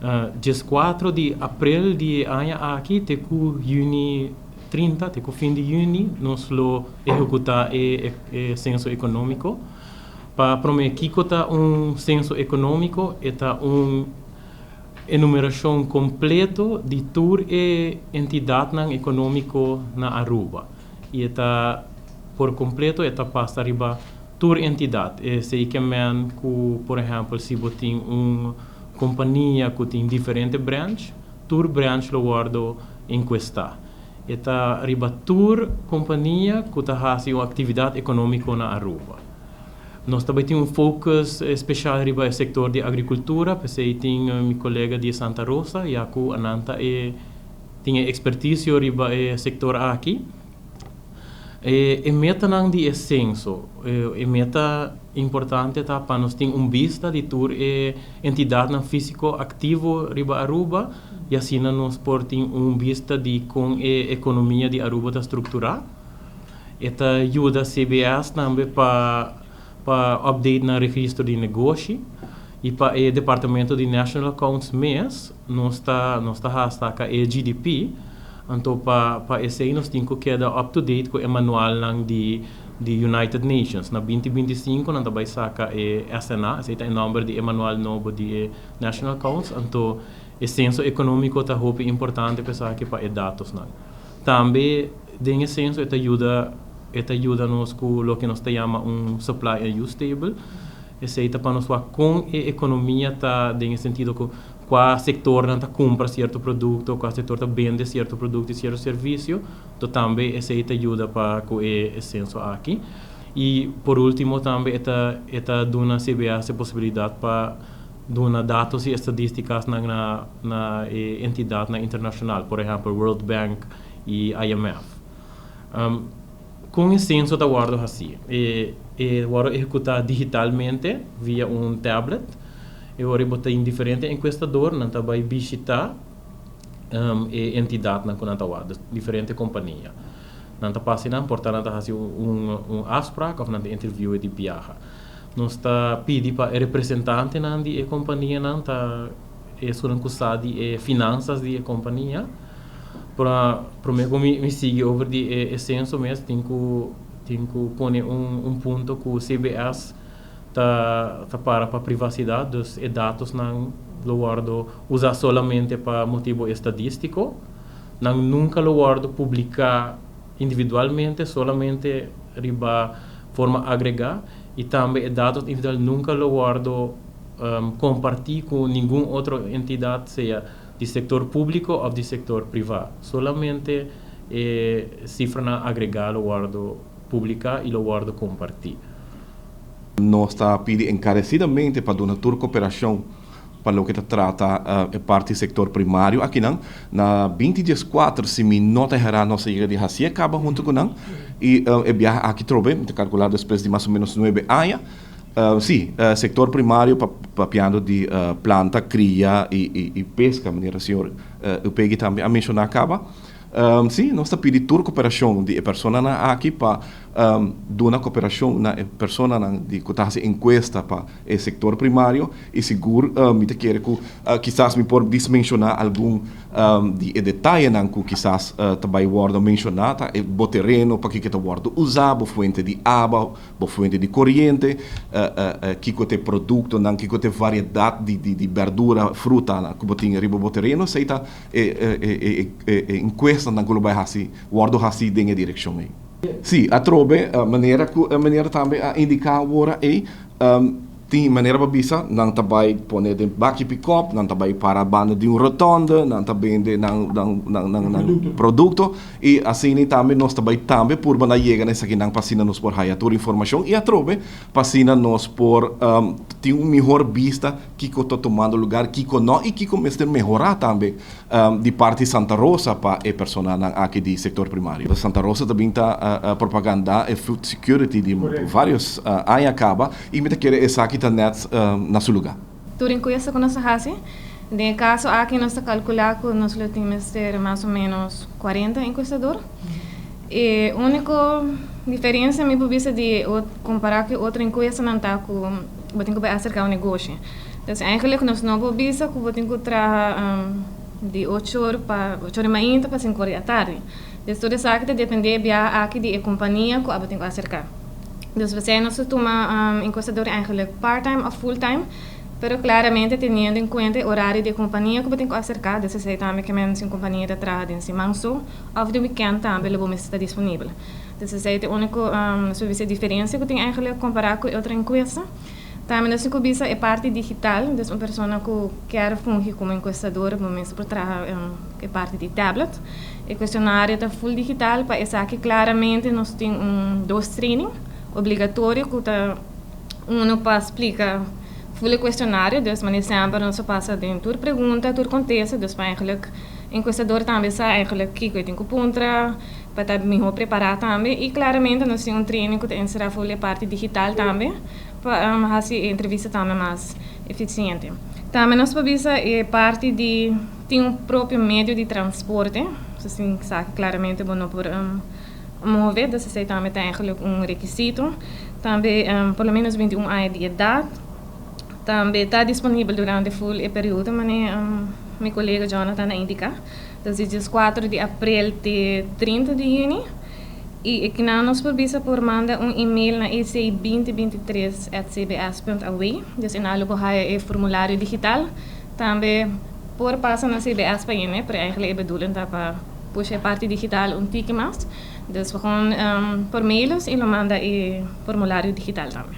14 di april di aña aki te ku yüni 30, te ku fin di yüni, nos lo ehekutá e senso ekonómiko. Pa promé, kiko ta un senso ekonómiko? E ta un enumerashon kompleto di tur e entidatnan ekonómiko na Aruba. I e ta por kompleto, e ta pasa riba tur entidat. Esei ke men ku, por ehèmpel, si bo tin un kompania ku tin diferente branch, tur branch lo wòrdu enkuestá. E ta riba tur kompania ku ta hasi un aktividat ekonómiko na Aruba. Nos tambe tin un focus spesial riba e sektor di agrikultura, p'esei tin mi kolega di Santa Rosa, ya ku nan ta e tin e ekspertisio riba e sektor aki. E metanan di e senso, e meta importante ta pa nos tin un bista di tur e entidatnan físiko aktivo riba Aruba i asina nos por tin un bista di kon e ekonomia di Aruba ta strukturá. E ta yuda CBS tambe pa update nan registro di negoshi i pa e departamento di National Accounts mes nos ta saka e GDP. Anto pa esei nos tin ku keda up to date ku e manualnan di United Nations. Na 2025 nan ta bai saka e SNA, esei ta e nòmber di e manual nobo di e National Accounts. Anto e senso ekonómiko ta hopi importante pa esaki, pa e datosnan. Tambe den e senso e ta yuda nos ku loke nos ta yama un supply and use table. Esei ta pa nos wak kon e ekonomia ta, den sentido ku kua sektor nan ta kumpra sierto produkto, kua sektor ta bende sierto produkto i sierto servisio. Anto tambe esei ta yuda pa ku e senso aki. I por último tambe e ta duna CBS e posibilidat pa duna datos i estadístika na entidatnan internashonal, por ehèmpel World Bank i IMF. Kon e senso ta wòrdu hasí? E wòrdu ehekutá digitalmente via un tablet. I ora bo tin diferente enkuestadó, nan ta bai bishitá e entidatnan ku nan ta wak, diferente kompania. Nan ta pasa nan, por ta nan ta hasi un afspraak òf nan ta interview di biaha. Nos ta pidi pa e representantenan di e kompanianan ta esunnan ku sa di e finanzas di e kompania. Pa promé ku mi sigui over di e senso mes, tin ku pone un punto ku CBS ta para pa privasidat, dus e datosnan lo wòrdu usá solamente pa motibu estadístiko. Nan nunka lo wòrdu publiká individualmente, solamente riba forma agregá, i tambe e datos individual nunka lo wòrdu kompartí ku ningun otro entidat, sea di sektor públiko òf di sektor privá. Solamente e sifranan agregá lo wòrdu publiká i lo wòrdu kompartí. Nos ta pidi enkaresidamente pa duna tur kooperashon pa loke ta trata e parti sektor primario akinan. Na 2014, si mi no ta erá, nos a yega di hasi kaba huntu ku nan i e biaha aki trobe, mi ta kalkulá despues di mas o ménos 9 aña. Si, sektor primario, papiando di planta, kria i peska, manera señor Upegui tambe a menshoná kaba. Si, nos ta pidi tur kooperashon di e personanan aki pa duna kooperashon na e personanan di ku ta hasi enkuesta pa e sektor primario i sigur mi ta kere ku kisas mi por menshoná algun di e detayenan ku kisas ta bai wòrdu menshoná, ta e bo tereno, pa kiko ta wòrdu usá, bo fuente di awa, bo fuente di koriente, kiko ta e produktonan, kiko ta e variedat di berdura, fruta ku bo tin riba bo tereno, esei ta e enkuestanan ku lo bai hasi, wòrdu hasi den e direkshon ei. Si, atrobe, manera ku manera tambe a indiká awor ei, tin manera pa bisa, nan ta bai pone den baki pick-up, nan ta bai para banda di un rotonde, nan ta bende nan produkto i asina tambe nos ta bai tambe purba na yega na esakinan pa asina nos por haya tur informashon i atrobe pa asina nos por tin un mihor bista kiko ta tumando lugá, kiko no i kiko mester mehorá tambe di parti Santa Rosa pa e personanan aki di sektor primario. Santa Rosa tambe ta propaganda e food security di vários aña kaba i mi ta kere esaki ta nèt na su lugá. Tur enkuesta ku nos a hasi. Den e kaso aki nos ta kalkulá ku nos lo tin mester mas o ménos 40 enkuestadó. E úniko diferensia mi por bisa di kompará ku otro enkuestanan ta ku bo tin ku bai aserká un negoshi. Dus eigenlijk nos no por bisa ku bo tin ku traha di 8 or pa 8 or di mainta pa 5 or di atardi. Dus tur esaki ta dependé bia aki di e kompania ku abo tin ku aserká. Dus p'esei nos ta tuma enkuestador eigenlijk part-time òf full-time, pero klaramente teniendo en kuenta e orario di e kompania ku bo tin ku aserká. Dus esei tambe ke men si un kompania ta traha den siman so òf den wikènt, tambe lo bo mester ta disponibel. Dus esei ta e úniko, nos por bisa, diferensia ku tin eigenlijk kompará ku e otro enkuesta. Tambe nos tin ku bisa e parti digital, dus un persona ku kier fungi komo enkuestador bo mester por traha e parti di tablet. E kuestionario ta full digital. Pa esaki klaramente nos tin un dos training obligatorio, ku ta uno pa splika full e kuestionario, dus manera semper nos a pasa den tur pregunta, tur kontesta, dus pa eigenlijk enkuestador tambe sa eigenlijk kiko e tin ku puntra, pa ta mihó prepará tambe. I klaramente nos tin un training ku ta enserá full e parti digital tambe, pa hasi e entrevista tambe mas efisiente. Tambe nos por bisa e parti di tin un propio medio di transporte, asina sa klaramente bo no por move, dus esei tambe ta eigenlijk un rekisito. Tambe por lo menos 21 aña di edat. Tambe ta disponibel durante full e periodo, manera mi kolega Jonathan a indiká. Dus di 4 di aprel te 30 di yüni. I akinan nos por bisa por manda un e-mail na ec2023@cbs.aw. Dus einan lo bo haya e formulario digital. Tambe por pasa na CBS pa yena, pero eigenlijk e bedoeling ta pa push e parti digital un tiki mas. Dus gewoon por mail i lo manda e formulario digital tambe.